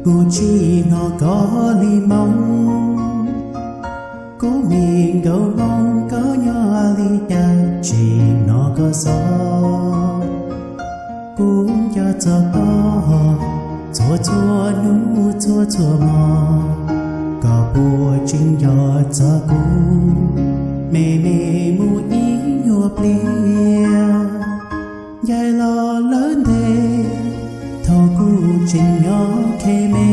Kuv tsis hnov koj li Hmoob, kuv me nkauj Hmoob koj nyob li cas tsis hnov koj xov. Kuv nco txog koj txhua txhua hnub txhua txhua hmo, koj puas tseem nco txog kuv? Me me mus ib nyuag pliag, ncaim los lawm ntev, thaum kuv tseem nyob khe me.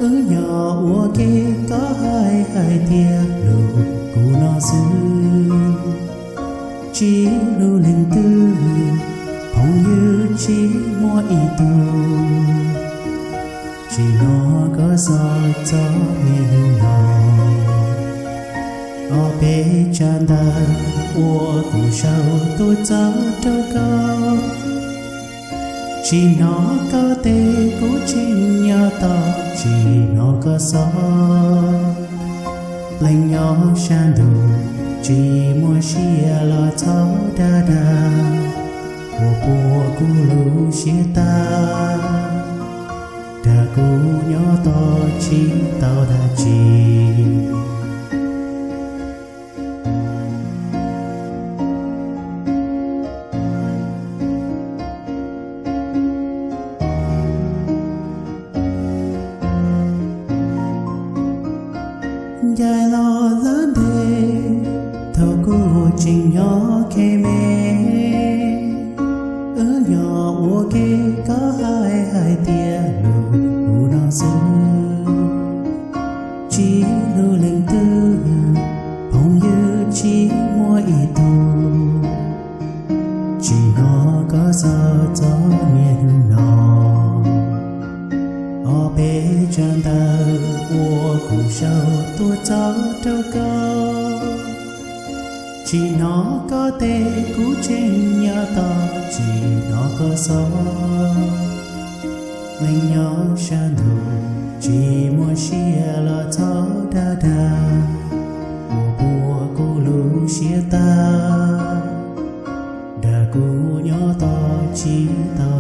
Wb nyob ua ke koj hais hais tias hlub kuv no xwb, tsis hlub leej twg, phooj ywg tsis muaj ib tug. Tsis hnov koj xov txog niaj hnub no, ob peb tsab ntawv uas kuv sau tuaj txog rau koj. Tsis hnov koj teb kuv tseem nyob tos, tsis hnov koj xov. Leej nyob sab ntuj tsis muaj sia los txhob dag dag, ua puas kuv lub siab tag, dag kuv nyob tos tsis tau dab tsi. Ncaim los lawm ntev, thaum kuv tseem nyob khe me. Wb nyob ua ke koj hais hais tias hlub kuv no xwb, tsis hlub leej twg, phooj ywg tsis muaj ib tug. Tsis hnov koj xov txog niaj hnub no, ob peb tsab ntawv uas kuv sau tuaj txog rau koj. Tsis hnov koj teb kuv tseem nyob tos, tsis hnov koj xov. Leej nyob sab ntuj tsis muaj sia los txhob dag dag, ua puas kuv lub siab tag, dag kuv nyob tos tsis tau